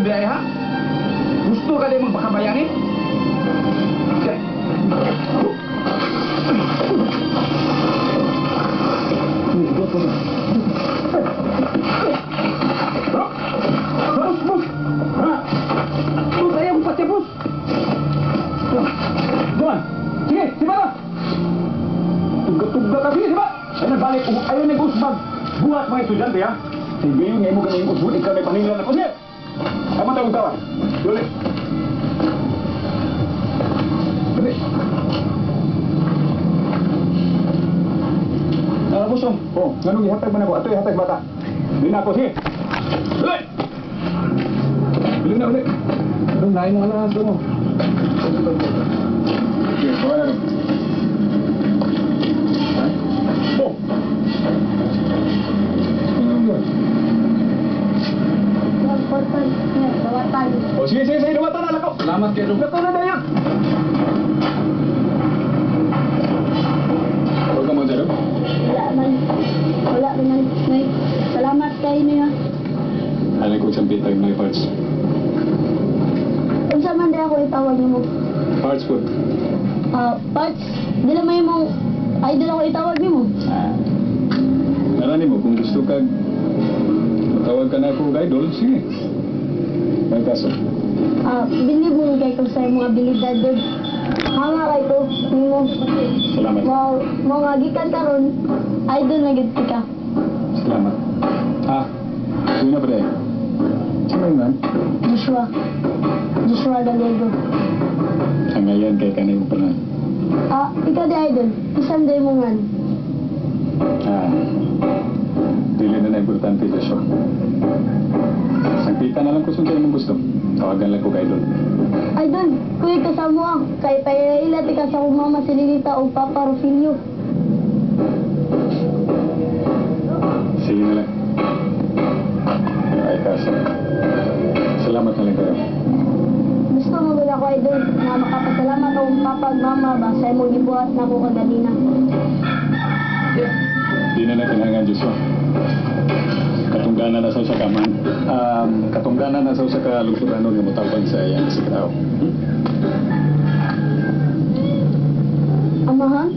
gyud ay ha? Gusto ka din magpakabayani? Sige. Bro! Bus, bus! Ha? Bus, ayaw ko pati, bus! Doon! Sige, siba na! Tuga-tuga ka, sige, siba! Ay, nagbalik, ayaw nag-usbag. Buhat mga estudyante, ha? Sige, yun, ngayon mo ganyan usbud, ikaw may paninglan ako. Sige! Ay, matawag tawa. Duli. Dali. Ah, boss, oh. Oh, nganong gihatag man ako? Ato ihatag bata. Dili na ako, sige. Dali! Dili na uli. Anong lain mo alas mo? Okay, bawa na rin. Ha? Oh! Ano yun? Dawatan. Oh, sige, sige, sige, dumatan na lakaw. Salamat kayo. Lakaw na dayon. Huwag ka mo, Zero. Wala man. Wala naman. Nay, salamat kayo niya. Alay ko isang pitag na parts. Unsa man di ako itawag nimo? Parts food. Ah, parts. Dila may mong idol ako itawag nimo. Ah. Narani mo, kung gusto ka, matawag ka na ako og idol, sige. May kaso. Ah, bilib mo kay ko sa imong abilidad dud. Hanga kay ko nimo. Salamat. Mo mo nga gikan karon idol na gid ka. Salamat. Ah, yun na pre. Sino yun man? Joshua. Joshua Gallego. Ang ngayon kay kanay mo pala. Ah, ikaw di idol. Isang day mo man. Ah, dili na na importante, Joshua. Sangpita na lang ko sundin mong gusto. Tawagan lang ko kay idol. Idol, kuya ka sa mo ah. Kay paila ka sa akong mama si Lilita o Papa Rufilio. Sige na lang. Ay, kaso. Salamat na lang kayo. Gusto mo ba ako idol na makapasalamat akong papa at mama ba sa imong gibuhat na ako kaganina. Di na na kinahanglan, Joshua. Katungganan na sa usa ka man. Katungganan na sa usa ka lungsuranon nga motabang sa iyang sikraw. Amahan?